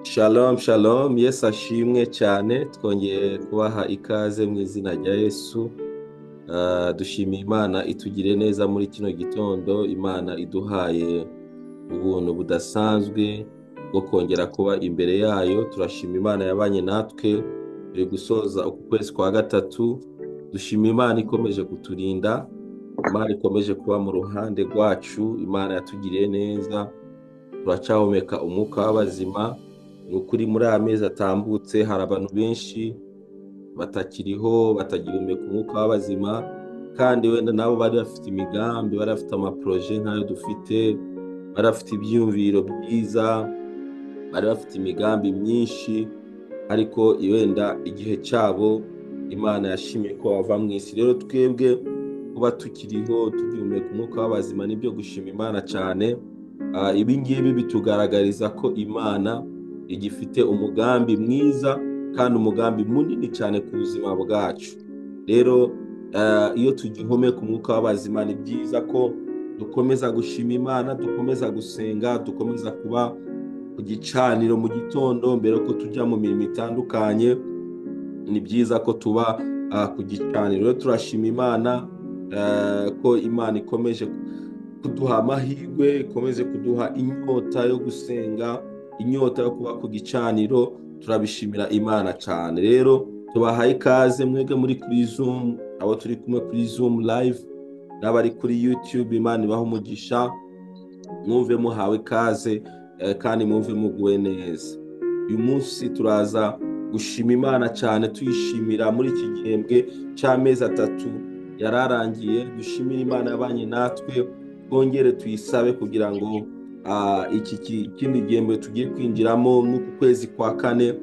Shalom shalom, Yesu ashimwe cyane. Twongeye kubaha ikaze mu izina rya Yesu. Dushimiye Imana itugire neza muri kino gitondo. Imana iduhaye ubuntu budasanzwe bwo kongera kuba imbere yayo. Turashima Imana yabanye natwe turi gusoza uku kwezi kwa gatatu. Dushima Imana ikomeje kuturinda, Imana ikomeje kuba mu ruhande rwacu, Imana yatugiriye neza. Turacyahumeka umwuka w'abazima. Ni ukuri muri aya mezi atambutse hari abantu benshi batakiriho, batagihumeka umwuka w'abazima, kandi wenda nabo bari bafite imigambi, bari bafite amaporoje nk'ayo dufite, bari bafite ibyiyumviro byiza, bari bafite imigambi myinshi, ariko wenda igihe cyabo Imana yashimye ko bava mu isi. Rero twebwe kuba tukiriho tugihumeka umwuka w'abazima nibyo gushima Imana cyane. Ibi ngibi bitugaragariza ko Imana igifite umugambi mwiza kandi umugambi munini cyane ku buzima bwacu. Rero iyo tugihumeka umwuka w'abazima ni byiza ko dukomeza gushima Imana, dukomeza gusenga, dukomeza kuba ku gicaniro mu gitondo mbere ko tujya mu mirimo itandukanye. Ni byiza ko tuba ku gicaniro. Rero turashima Imana ko Imana ikomeje kuduha amahirwe, ikomeje kuduha inyota yo gusenga, inyota yo kuba ku gicaniro. Turabishimira Imana cyane. Rero tubahaye ikaze mwebwe muri kuri Zoom, abo turi kumwe kuri Zoom live n'abari kuri YouTube. Imana ibahe umugisha, mwumve muhawe ikaze kandi mwumve muguwe neza. Uyu munsi turaza gushima Imana cyane, tuyishimira muri iki gihembwe cy'amezi atatu yararangiye. Dushimire Imana yabanye natwe, twongere tuyisabe kugira ngo iki kindi gihembwe tugiye kwinjiramo n'uku kwezi kwa kane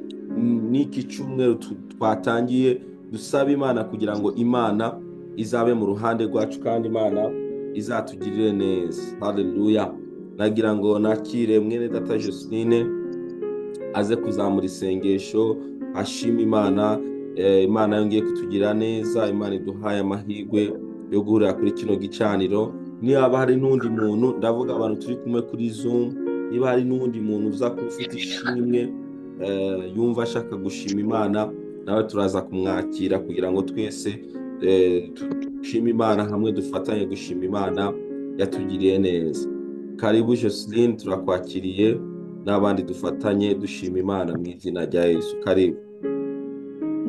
n'iki cyumweru twatangiye, dusabe Imana kugira ngo Imana izabe mu ruhande rwacu kandi Imana izatugirire neza. Haleluya. Nagira ngo nakire mwene data Joseline aze kuzamura isengesho ashima Imana. Imana yongeye kutugira neza, Imana iduhaye amahirwe yo guhurira kuri kino gicaniro. Niba hari n'undi muntu, ndavuga abantu turi kumwe kuri Zoom, niba hari n'undi muntu uza kuba ufite ishimwe yumva ashaka gushima Imana, nawe turaza kumwakira kugira ngo twese dushime Imana hamwe, dufatanye gushima Imana yatugiriye neza. Karibu Joseline, turakwakiriye n'abandi dufatanye dushima Imana mu izina rya Yesu. Karibu.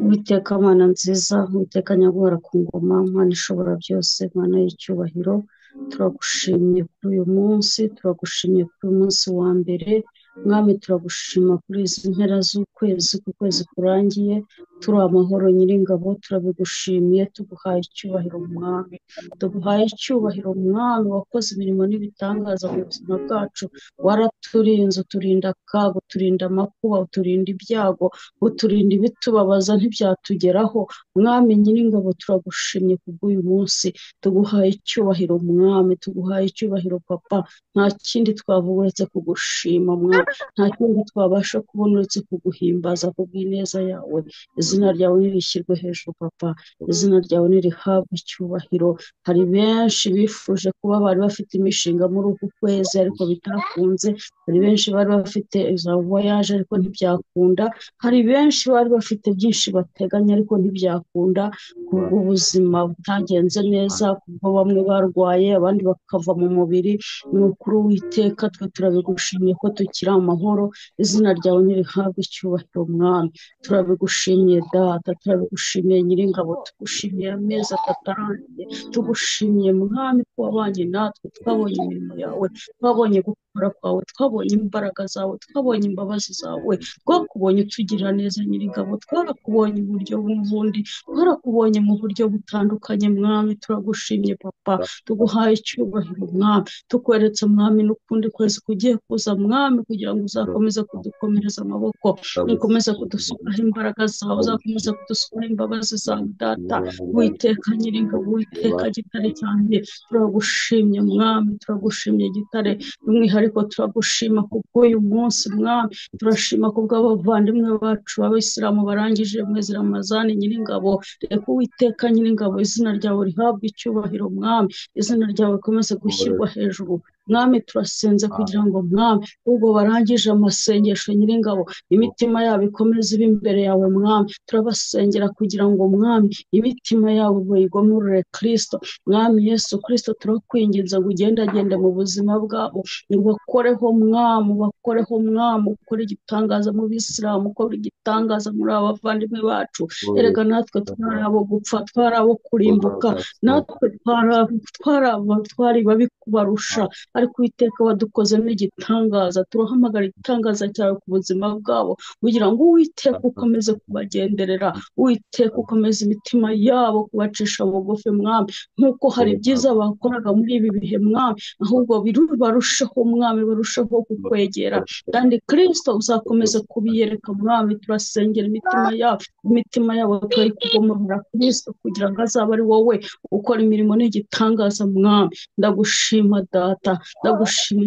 Uwiteka Mana nziza, Uwiteka nyaguhora ku ngoma, Mana ishobora byose, Mana y'icyubahiro, turagushimye kuri uyu munsi, turagushimye kuri uyu munsi wa mbere. Mwami, turagushima kuri izi mpera z'ukwezi, ku kwezi kurangiye turi amahoro Nyiringabo, turabigushimiye, tuguhaye icyubahiro Mwami, tuguhaye icyubahiro Mwami, wakoze imirimo n'ibitangaza mu buzima bwacu, waraturinze, uturinda akaga, uturinda amakuba, uturinda ibyago, uturinda ibitubabaza ntibyatugeraho. Mwami Nyiringabo, turagushimye kubw'uyu munsi, tuguhaye icyubahiro Mwami, tuguhaye icyubahiro Papa. Nta kindi twavuga uretse kugushima Mwami, nta kindi twabasha kubona uretse kuguhimbaza kubw'ineza yawe. Izina ryawe nirishyirwe hejuru Papa, izina ryawe nirihabwe icyubahiro. Hari benshi bifuje kuba bari bafite imishinga muri uku kwezi ariko bitakunze, hari benshi bari bafite za voyage ariko ntibyakunda, hari benshi bari bafite byinshi bateganya ariko ntibyakunda, kubw'ubuzima butagenze neza, kubwo bamwe barwaye abandi bakava mu mubiri. Ni ukuri Uwiteka, twe turabigushimiye ko tukiri amahoro, izina ryawe nirihabwe icyubahiro Mwami. Turabigushimiye Data, turabigushimiye Nyiringabo, tugushimiye amezi atatu arangiye, tugushimiye Mwami ko wabanye natwe, twabonye imirimo yawe, twabonye gukora kwawe, twabonye imbaraga zawe, twabonye imbabazi zawe, twakubonye utugirira neza Nyiringabo, twarakubonye mu buryo bw'ubundi, twarakubonye mu buryo butandukanye Mwami. Turagushimye Papa, tuguhaye icyubahiro Mwami, tukweretse Mwami n'ukundi kwezi kugiye kuza Mwami, kugira ngo uzakomeze kudukomereza amaboko, ukomeze kudusukaho imbaraga zawe, uzakomeze kudusukaho imbabazi zawe Data. Uwiteka Nyiringabo, Uwiteka Gitare cyanjye, turagushimye Mwami, turagushimye Gitare, by'umwihariko turagushima kubw'uyu munsi Mwami, turashima kubw'abavandimwe bacu b'Abayisilamu barangije mwezi Ramazani Nyiringabo. Reka Uwiteka Nyiringabo izina ryawe rihabwe icyubahiro Mwami, izina ryawe rikomeze gushyirwa hejuru. Mwami turasenze kugira ngo Mwami ubwo barangije amasengesho Nyiringabo imitima yabo ikomeze ibe imbere yawe Mwami. Turabasengera kugira ngo Mwami imitima yabo bayigomorore Kristo. Mwami Yesu Kristo turakwinginze ngo ugendagende mu buzima bwabo, ubakoreho Mwami, ubakoreho Mwami, ukore igitangaza mu Bisilamu, ukore igitangaza muri aba bavandimwe bacu. Erega natwe twari abo gupfa, twari abo kurimbuka, natwe twari babi kubarusha, ariko Uwiteka wadukozemo igitangaza. Turahamagara igitangaza cyawe ku buzima bwabo kugira ngo Uwiteka ukomeze kubagenderera, Uwiteka ukomeze imitima yabo kubacisha bugufi Mwami, nk'uko hari ibyiza bakoraga muri ibi bihe Mwami, ahubwo barusheho Mwami, barusheho kukwegera, kandi Kristo uzakomeze kubiyereka Mwami. Turasengera imitima yabo, imitima yabo turayikugomorora Kristo, kugira ngo azabe ari wowe ukora imirimo n'igitangaza Mwami. Ndagushima Data, ndagushima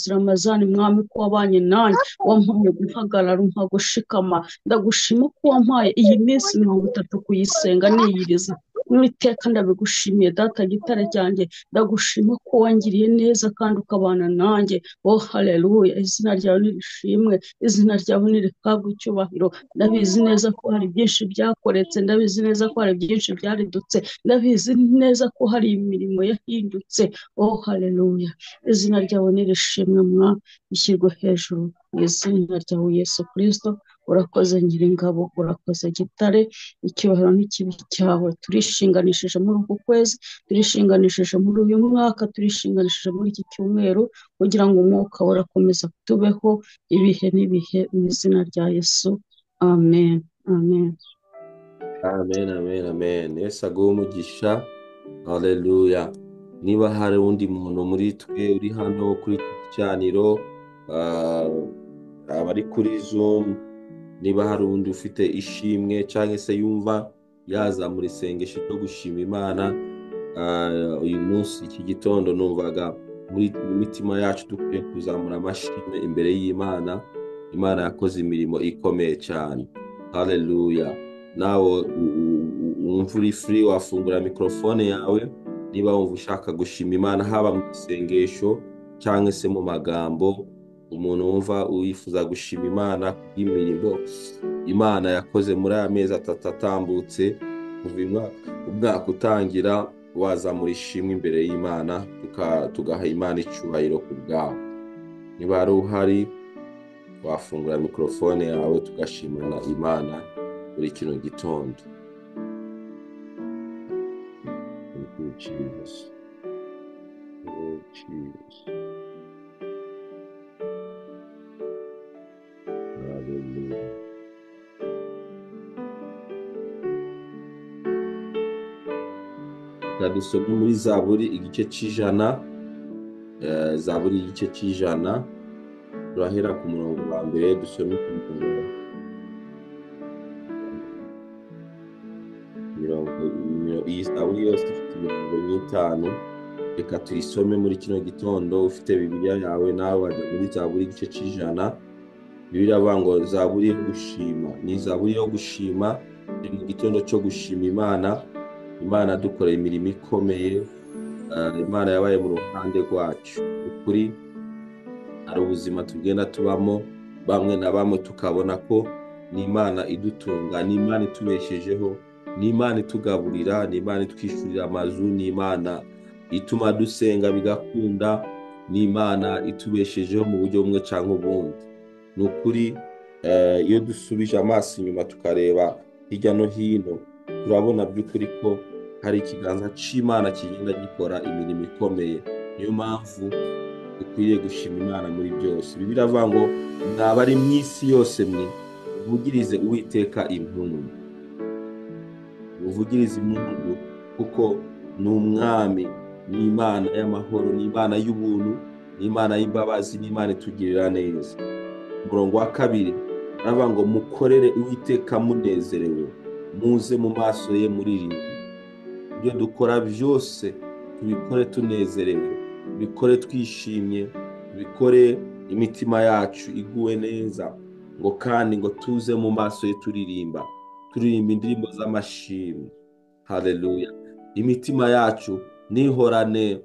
Ramazani Mwami ko wabanye nanjye, wampaye guhagarara, umpa gushikama. Ndagushima ko wampaye iyi minsi 30 kuyisenga niyiriza. Uwiteka ndabigushimiye Data gitare cyanjye, ndagushima ko wangiriye neza kandi ukabana nanjye. Oh haleluya, izina ryawe nirishimwe, izina ryawe nirihabwe icyubahiro. Ndabizi neza ko hari byinshi byakoretse, ndabizi neza ko hari byinshi byaridutse, ndabizi neza ko hari imirimo yahindutse. Oh haleluya, izina ryawe nirishimwe Mwami, ishyirwe hejuru mu izina ryawe Yesu Kristo. Urakoze Nyiringabo, urakoze Gitare, icyubahiro n'ikibi cyawe. Turishinganishije muri uku kwezi, turishinganishije muri uyu mwaka, turishinganishije muri iki cyumweru, kugira ngo umwuka urakomeza tubeho ibihe n'ibihe mu izina rya Yesu. Amen, amen. Amen, amen, amen. Yesu aguhe umugisha. Haleluya. Niba hari undi muntu muri twe uri hano kuri iki gicaniro, abari kuri Zoom, niba hari undi ufite ishimwe cyangwa se yumva yazamura isengesho ryo gushima Imana, uyu munsi iki gitondo numvaga muri mitima yacu dukwiye kuzamura amashimwe imbere y'Imana. Imana yakoze imirimo ikomeye cyane. Haleluya. Nawe wumva uri free wafungura mikrofone yawe niba wumva ushaka gushima Imana, haba mu isengesho cyangwa se mu magambo. Umuntu wumva wifuza gushima Imana kubw'imirimo Imana yakoze muri aya mezi 3 atambutse, kuva umwaka utangira, wazamura ishimwe imbere y'Imana, tugaha Imana icyubahiro ku bwawe. Niba hari uhari wafungura mikrofone yawe tugashimana Imana muri kino gitondo. Thank you, Jesus. Oh, Jesus. Hallelujah. Dusome muri Zaburi igice cy'ijana, Zaburi igice cy'ijana, turahera ku murongo wa mbere dusome ku mirongo iyi Zaburi yose ifite imirongo 5. Reka tuyisome muri kino gitondo. Ufite Bibiliya yawe nawe wajya muri Zaburi igice cy'ijana. Bibiliya ivuga ngo Zaburi yo gushima, ni Zaburi yo gushima, ni mu gitondo cyo gushima Imana. Imana dukoreye imirimo ikomeye, Imana yabaye mu ruhande rwacu. Ukuri hari ubuzima tugenda tubamo, bamwe na bamwe tukabona ko ni Imana idutunga, ni Imana itubeshejeho, ni Imana itugaburira, ni Imana itwishyurira amazu, ni Imana ituma dusenga bigakunda, ni Imana itubeshejeho mu buryo bumwe cyangwa ubundi. Ni ukuri iyo dusubije amaso inyuma tukareba hirya no hino, turabona by'ukuri ko hari ikiganza cy'Imana kigenda gikora imirimo ikomeye. Niyo mpamvu dukwiriye gushima Imana muri byose. Bibiliya ivuga ngo mwaba ari mu isi yose mwe muvugirize Uwiteka impundu, muvugirize impundu, kuko ni umwami, ni Imana y'amahoro, ni Imana y'ubuntu, ni Imana y'imbabazi, ni Imana itugirira neza. Umurongo wa 2 aravuga ngo mukorere Uwiteka munezerewe, muze mu maso ye muririmba. Ibyo dukora byose tubikore tunezerewe, tubikore twishimye, tubikore imitima yacu iguwe neza, ngo kandi ngo tuze mu maso ye turirimba, turirimba indirimbo z'amashimwe. Haleluya. Imitima yacu nihorane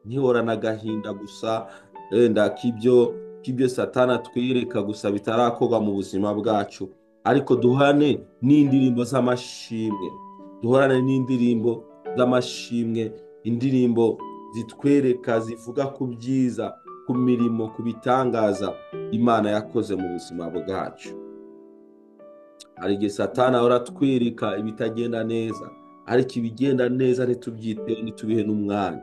Ntihorane agahinda gusa wenda k'ibyo Satani atwereka gusa bitarakorwa mu buzima bwacu, ariko duhorane n'indirimbo z'amashimwe, duhorane n'indirimbo z'amashimwe, indirimbo zitwereka, zivuga ku byiza, ku mirimo, ku bitangaza Imana yakoze mu buzima bwacu. Hari igihe Satani ahora atwereka ibitagenda neza, ariko ibigenda neza ntitubyiteho, ntitubihe n'umwanya.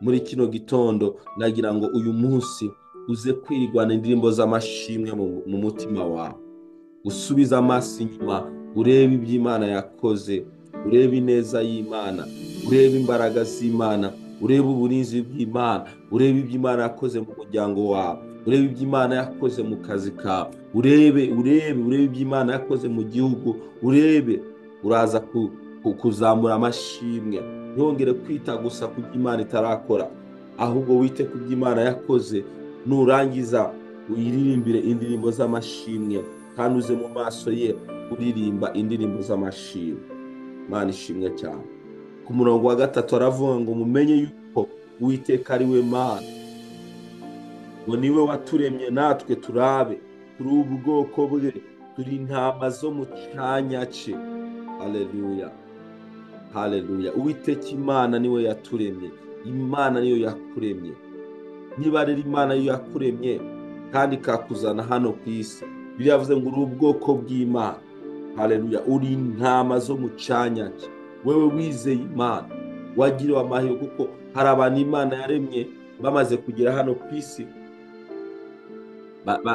Muri kino gitondo nagira ngo uyu munsi uze kwirwana indirimbo z'amashimwe mu mutima wawe, usubize amaso inyuma, urebe ibyo Imana yakoze, urebe ineza y'Imana, urebe imbaraga z'Imana, urebe uburinzi bw'Imana, urebe ibyo Imana yakoze mu muryango wawe, urebe ibyo Imana yakoze mu kazi kawe, urebe urebe urebe ibyo Imana yakoze mu gihugu, urebe. Uraza kuzamura amashimwe. Ntongere kwita gusa ku byo Imana itarakora, ahubwo wite ku byo Imana yakoze. Nurangiza uyiririmbire indirimbo z'amashimwe, kandi uze mu maso ye uririmba indirimbo z'amashimwe. Imana ishimwe cyane. Ku murongo wa 3 aravuga ngo mumenye yuko Uwiteka ari we Mana, ngo niwe waturemye natwe turabe, turi ubwoko bwe, turi intama zo mu cyanya cye. Haleluya, haleluya. Uwiteka Imana niwe yaturemye, Imana niyo yakuremye. Niba rero Imana niyo yakuremye kandi ikakuzana hano ku isi, biravuze ngo uri ubwoko bw'Imana. Haleluya, uri intama zo mu cyanya cye. Wewe wizeye Imana wagiriwe amahirwe, kuko hari abantu Imana yaremye bamaze kugera hano ku isi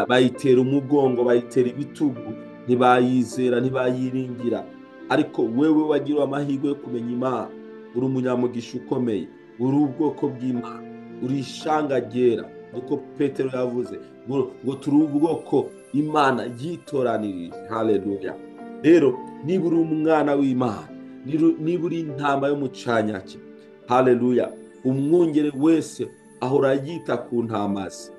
bayitera umugongo, bayitera ibitugu, ntibayizera, ntibayiringira. Ariko wewe wagiriwe amahirwe yo kumenya Imana, uri umunyamugisha ukomeye, uri ubwoko bw'Imana, uri ishanga ryera. Niko Petero yavuze ngo turi ubwoko Imana yitoranirije. Haleluya. Rero niba uri umwana w'Imana, niba uri intama yo mu cyanya cye, haleluya, umwungere wese ahora yita ku ntama ze.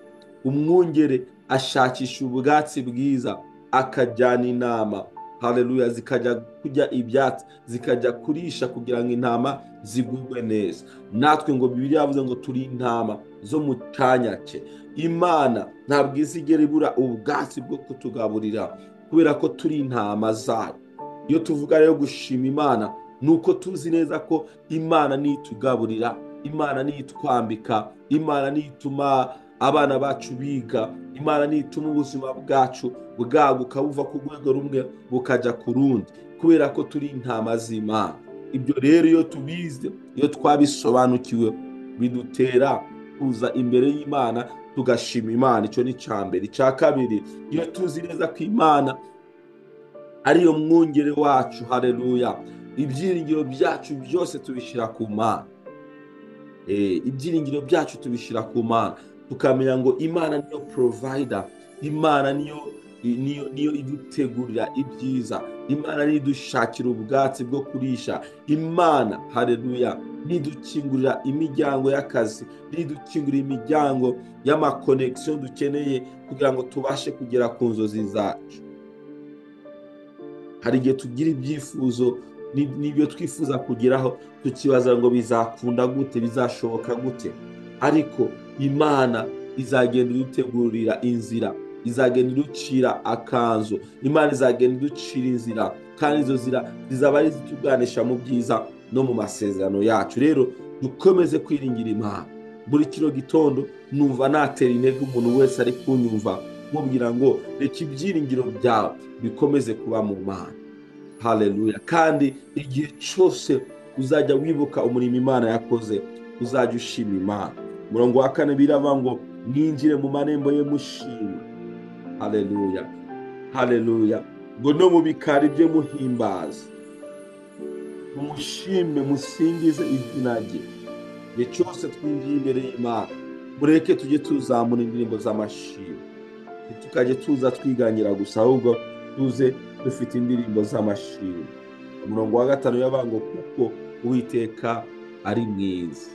Umwungere ashakisha ubwatsi bwiza, akajyana intama, haleluya, zikajya kurya ibyatsi, zikajya kurisha kugira ngo intama zigubwe neza. Natwe ngo Bibiliya yavuze ngo turi intama zo mu cyanya cye. Imana ntabwo izigera ibura ubwatsi bwo kutugaburira, kubera ko turi intama zayo. Iyo tuvuga rero gushima Imana, nuko tuzi neza ko Imana nitugaburira, Imana nitwambika, Imana nituma abana bacu biga, Imana nituma ubuzima bwacu bwaguka buva ku rwego rumwe bukajya ku rundi, kubera ko turi intama z'Imana. Ibyo rero iyo tubizi, iyo twabisobanukiwe, bidutera kuza imbere y'Imana tugashima Imana. Icyo ni icya mbere. Icya kabiri, iyo tuzi neza ko Imana ariyo mwungere wacu, haleluya, ibyiringiro byacu byose tubishyira ku Mana. Ibyiringiro byacu tubishyira ku Mana, tukamenya ngo Imana niyo provider, Imana niyo idutegurira ibyiza, Imana niyo idushakira ubwatsi bwo kurisha, Imana, haleluya, nidukingurira imiryango y'akazi, nidukingurira imiryango y'amakonegisiyo dukeneye kugira ngo tubashe kugera ku nzozi zacu. Hari igihe tugira ibyifuzo n'ibyo twifuza kugeraho, tukibaza ngo bizakunda gute, bizashoboka gute, ariko Imana izagenda idutegurira inzira, izagenda iducira akanzu, Imana izagenda iducira inzira, kandi izo nzira zizaba ari izituganisha mu byiza no mu masezerano yacu. Rero dukomeze kwiringira Imana. Buri kino gitondo numva natera intege umuntu wese ari kunyumva, mubwira ngo reka ibyiringiro byawe bikomeze kuba mu Mana. Haleluya. Kandi igihe cyose uzajya wibuka umurimo Imana yakoze, uzajya ushima Imana. Umurongo wa 4 biravuga ngo mwinjire mu marembo ye mushima. Haleluya, haleluya. Ngo no mu bikari bye muhimbaza, mumushime, musingize izina rye. Igihe cyose twinjiye imbere y'Imana, mureke tujye tuzamura indirimbo z'amashimwe, ntitukajye tuza twiganyira gusa, ahubwo tuze dufite indirimbo z'amashimwe. Umurongo wa 5 yavuga ngo kuko Uwiteka ari mwiza.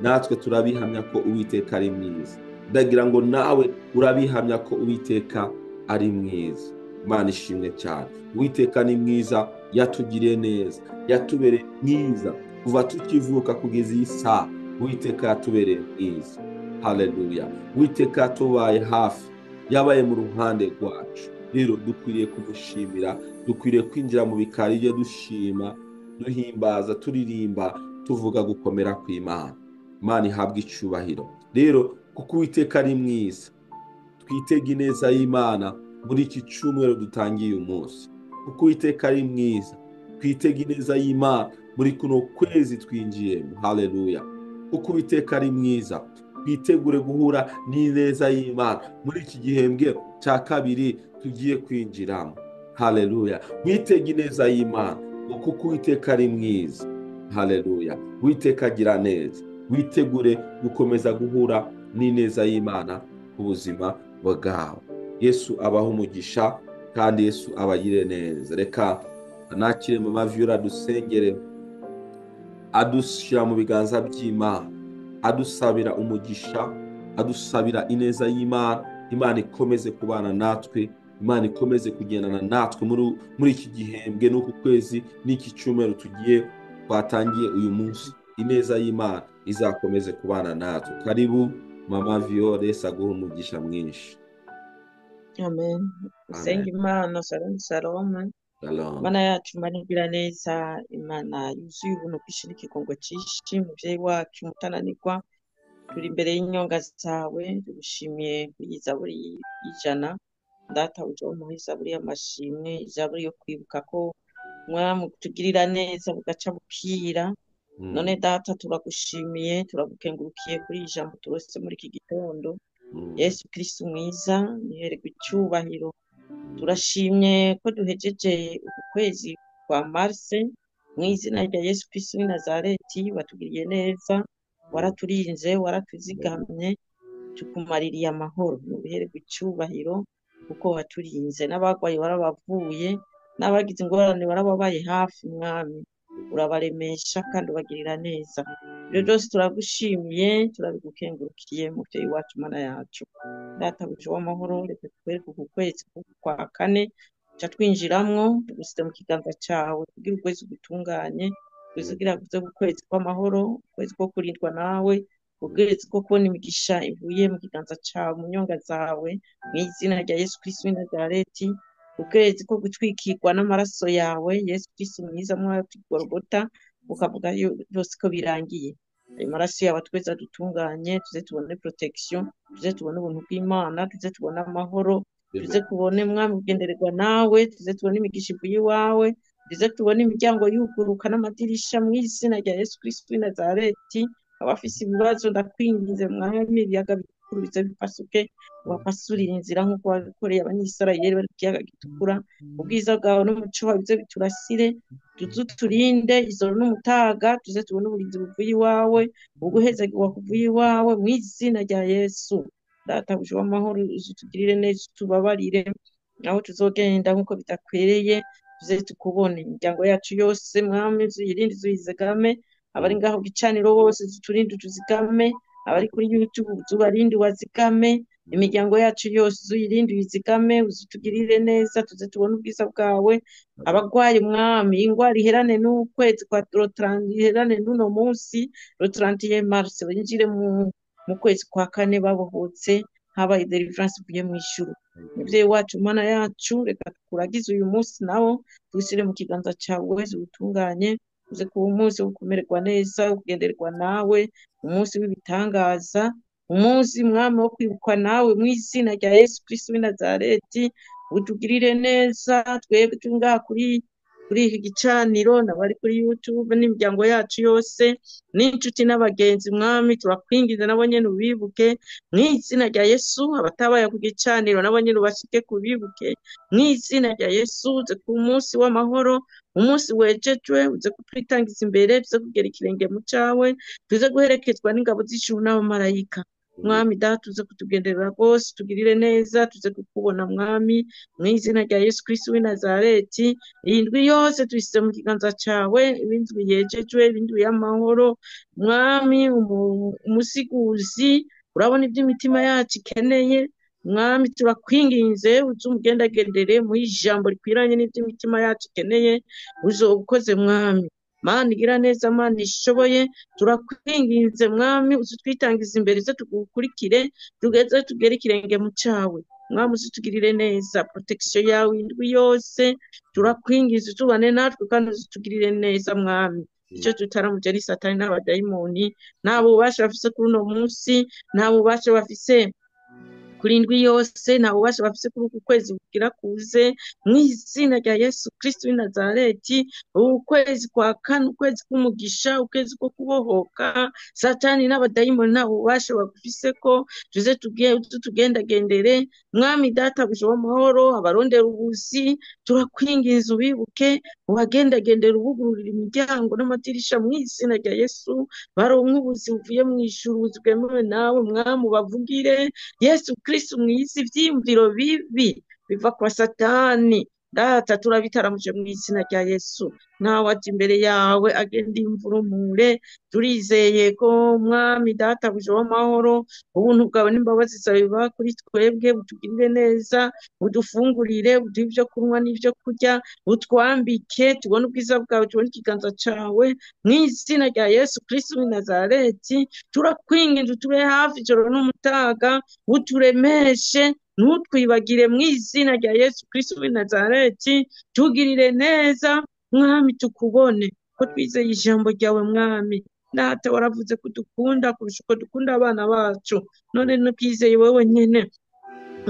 Natwe turabihamya ko Uwiteka ari mwiza. Ndagira ngo nawe urabihamya ko Uwiteka ari mwiza. Imana ishimwe cyane. Uwiteka ni mwiza, yatugiriye neza, yatubereye mwiza kuva tukivuka kugeza iyi saha. Uwiteka yatubereye mwiza. Haleluya. Uwiteka yatubaye hafi, yabaye mu ruhande rwacu. Rero dukwiriye kumushimira, dukwiriye kwinjira mu bikari bye dushima, duhimbaza, turirimba, tuvuga gukomera kw'Imana. Imana ihabwa icyubahiro. Rero kuko Uwiteka ari mwiza, twitege ineza y'Imana muri iki cyumweru dutangiye uyu munsi. Kuko Uwiteka ari mwiza, twitege ineza y'Imana muri kuno kwezi twinjiyemo. Haleluya. Kuko Uwiteka ari mwiza, twitegure guhura n'ineza y'Imana muri iki gihembwe cya kabiri tugiye kwinjiramo. Haleluya. Witege ineza y'Imana kuko Uwiteka ari mwiza. Haleluya. Uwiteka agira neza. Witegure gukomeza guhura n'ineza y'Imana ku buzima bwawe. Yesu abaha umugisha kandi Yesu abagire neza. Reka nakire Mama Viola dusengere, adushyira mu biganza by'Imana, adusabira umugisha, adusabira ineza y'Imana. Imana ikomeze kubana natwe, Imana ikomeze kugendana natwe muri iki gihembwe n'uku kwezi n'iki cyumweru tugiye twatangiye uyu munsi. Ineza y'Imana izakomeze kubana natwe. Karibu Mama Viola, Yesu aguhe umugisha mwinshi. Amen. Usenge Imana. Shalom, shalom. Shalom. Imana yacu, Imana igira neza, Imana yuzuye ubuntu bwinshi n'ikigongo cyinshi, muvyeyi wacu mutananirwa, turi imbere y'inyonga zawe, tugushimiye kuri iyi zaburi y'ijana. Data uje umuha izaburi y'amashimwe, izaburi yo kwibuka ko Mwami tugirira neza bugaca bukira. None Data turagushimiye, turagukengurukiye kuri iyi jambo turose muri iki gitondo. Yesu Kristo mwiza, nihererwe icyubahiro. Turashimye ko duhejeje uku kwezi kwa Mars mu izina rya Yesu Kristo w'i Nazareti. Watugiriye neza, waraturinze, waratuzigamye, tukumaririye amahoro. Nubihererwe icyubahiro kuko waturinze, n'abagwayi warabavuye, n'abagize ingorane warababaye hafi. Mwami urabaremesha kandi ubagirira neza. Ibyo byose turagushimiye, turabigukengurukiye muvyeyi wacu, Mana yacu. Data buje w'amahoro, reka tukwereke uku kwezi kwa kane tuca twinjiramwo, tugusize mu kiganza cawe kugira ukwezi gutunganye, kugira kuze ukwezi kw'amahoro, ukwezi ko kurindwa nawe, ukwezi ko kubona imigisha ivuye mu kiganza cawe, mu nyonga zawe, mu izina rya Yesu Kristo w'i Nazareti. Ukwezi ko gutwikirwa n'amaraso yawe Yesu Kristo mwiza, mwacu Golgota, ukavuga byose ko birangiye. Ayo maraso yawe twese adutunganye, tuze tubone protection, tuze tubone ubuntu bw'Imana, tuze tubone amahoro, tuze tubone Mwami kugendererwa nawe, tuze tubone imigisha ivuye iwawe, tuze tubone imiryango yuguruka n'amadirisha mu izina rya Yesu Kristo w'i Nazareti. Abafise ibibazo ndakwinginze Mwami, ibiyaga bikuru bize bipasuke, ubapasurire inzira nk'uko wabikoreye Abanyisirayeli bari ku kiyaga gitukura. Ubwiza bwawe n'umuco wawe bize biturasire, tuze uturinde ijoro n'umutaga, tuze tubone uburinzi buvuye iwawe, uguhezagirwa kuvuye iwawe mu izina rya Yesu. Data buje w'amahoro, uzutugirire neza, utubabarire aho tuzogenda nk'uko bidakwereye, tuze tukubone. Imiryango yacu yose Mwami uzuyirinde, uzuyizigame, abari ngaho gicaniro bose uturinde, utuzigame, abari kuri YouTube uzubarinde, wazigame. Imiryango yacu yose uzuyirinde, uyizigame, uzutugirire neza, tuze tubone ubwiza bwawe. Abagwayi Mwami, ingwara iherane n'ukwezi kwa Rotrandi, iherane n'uno munsi Rotrandi Mars, binjire mu kwezi kwa kane babohotse, habaye deliverance ivuye mu ijuru. Muvyeyi wacu, Mana yacu, reka tukuragize uyu munsi nawo, tuwushyire mu kiganza cawe, ubutunganye, uze kuba umunsi wo kumererwa neza, wo kugendererwa nawe, umunsi w'ibitangaza, umunsi Mwami wo kwibukwa nawe mu izina rya Yesu Kristo w'i Nazareti. Utugirire neza twebwe turi ngaha kuri iki gicaniro, n'abari kuri YouTube n'imiryango yacu yose n'inshuti n'abagenzi. Mwami turakwinginze nabo nyene ubibuke mu izina rya Yesu. Abatabaye ku gicaniro nabo nyene ubashike kubibuke mu izina rya Yesu. Uze ku munsi w'amahoro, umunsi wejejwe, uze kutwitangiza imbere, tuze kugera ikirenge mu cawe, tuze guherekezwa n'ingabo z'ijuru n'abamarayika. Mwami Data, uze kutugenderera rwose, tugirire neza, tuze kukubona Mwami mu izina rya Yesu Kristo w'i Nazareti. Iyi ndwi yose tuyisize mu kiganza cawe, indwi yejejwe, indwi y'amahoro. Mwami umusiguzi, urabona ibyo imitima yacu ikeneye. Mwami turakwinginze, uze umugendagendere mu ijambo rikwiranye n'ibyo imitima yacu ikeneye, uzoba ukoze Mwami. Mana igira neza, Mana ishoboye, turakwinginze Mwami, uzitwitangiza imbere ize tugukurikire, tugeze tugere ikirenge mu cawe. Mwami uzitugirire neza, protection yawe indwi yose, turakwinginze tubane natwe kandi uzitugirire neza Mwami. Icyo tutaramuje ni Satani n'abadayimoni, nta bubasha bafise kuri uno munsi, nta bubasha bafise kuri indwi yose, nta bubasha bafise kuri uku kwezi kugira kuze, mu izina rya Yesu Kristo w'i Nazareti. Ukwezi kwa kane, ukwezi k'umugisha, ukwezi ko kubohoka, Satani n'abadayimoni nta bubasha bagufise ko tuze tugendagendere. Mwami Databuja w'amahoro, abarondera ubuzi, turakwinginze ubibuke, ubagendagendere, ubugururira imiryango n'amadirisha mu izina rya Yesu, baronke ubuzi buvuye mu ijuru, ubuzi bwemewe nawe Mwami, ubavugire. Yesu Kristo mwiza, ivyiyumviro bibi biva kwa Satani, Data turabitaramuje mu izina rya Yesu. Nawe aje imbere yawe agenda imvurumure, turizeye ko Mwami Databuja w'amahoro, ubuntu bwawe n'imbabazi zawe biba kuri twebwe, butugirire neza, budufungurire, buduhe ibyo kunywa n'ibyo kurya, butwambike, tubone ubwiza bwawe, tubone ikiganza cawe mu izina rya Yesu Kristo w'i Nazareti. Turakwinginze utube hafi ijoro n'umutaga, buturemeshe, ntutwibagire mu izina rya Yesu Kristo w'i Nazareti. Tugirire neza Mwami, tukubone ko twizeye ijambo ryawe Mwami. Data waravuze ko dukunda kurusha uko dukunda abana bacu, none ntukizeye wowe nyene.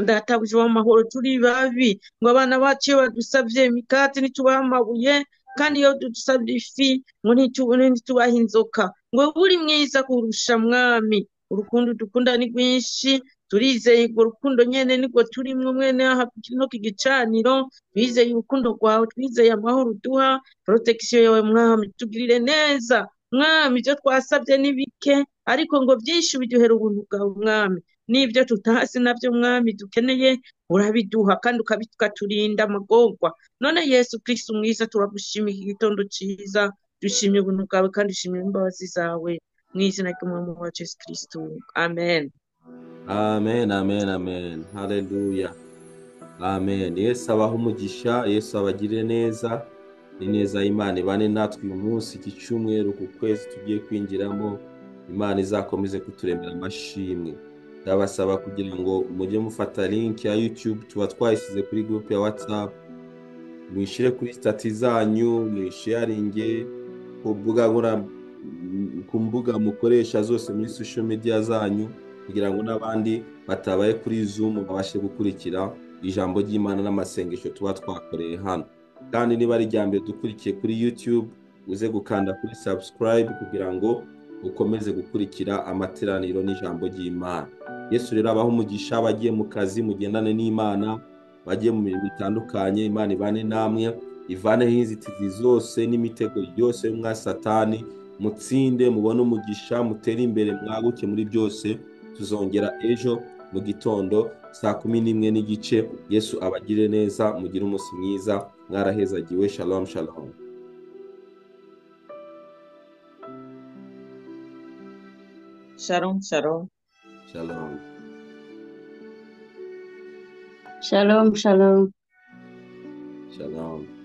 Databuja w'amahoro, turi babi ngo abana bacu iyo badusavye imikate ntitubahe amabuye, kandi iyo dusabye ifi ngo ntitubahe inzoka. Ngo uri mwiza kurusha Mwami, urukundo dukunda ni rwinshi, turizeye urwo rukundo nyene nirwo turimwo mwene aha no kigicaniro, twizeye urukundo rwawe, twizeye amahoro uduha, protection yawe Mwami, tugirire neza Mwami. Ibyo twasabye ni bike, ariko ngo byinshi biduhera ubuntu bwawe Mwami, n'ibyo tutazi nabyo Mwami dukeneye urabiduha, kandi ukaturinda amagorwa. None Yesu Kristo mwiza, turagushimiye iki gitondo ciza, dushimye ubuntu bwawe kandi dushimye imbabazi zawe, mu izina ry'Umwami wacu Yesu Kristo, amen. Amen, amen, amen. Haleluya. Amen. Yesu abahe umugisha, Yesu abagirire neza. Ni neza y'Imana ibane natwe uyu munsi, iki cyumweru, ku kwezi tugiye kwinjiramo. Imana izakomeze kuturemera amashimwe. Ndabasaba kugira ngo mujye mufata link ya YouTube tuba twayishyize kuri group ya WhatsApp, muyishyire kuri stati zanyu, muyisharinge ku mbuga mukoresha zose muri social media zanyu, kugira ngo n'abandi batabaye kuri Zoom babashe gukurikira ijambo ry'Imana n'amasengesho tuba twakoreye hano. Kandi niba ari irya mbere dukurikiye kuri YouTube, uze gukanda kuri subscribe kugira ngo ukomeze gukurikira amateraniro n'ijambo ry'Imana. Yesu rero abahe umugisha, abagiye mu kazi mugendane n'Imana, bagiye mu mirimo itandukanye, Imana ibane namwe, ivaneho inzitizi zose n'imitego yose y'umwa Satani, mutsinde, mubone umugisha, mutere imbere, mwaguke muri byose. Tuzongera ejo mu gitondo saa 11:15. Yesu abagire neza, mugire umunsi mwiza, mwarahezagiwe. Shalom, shalom. Shalom, shalom. Shalom. Shalom, shalom. Shalom.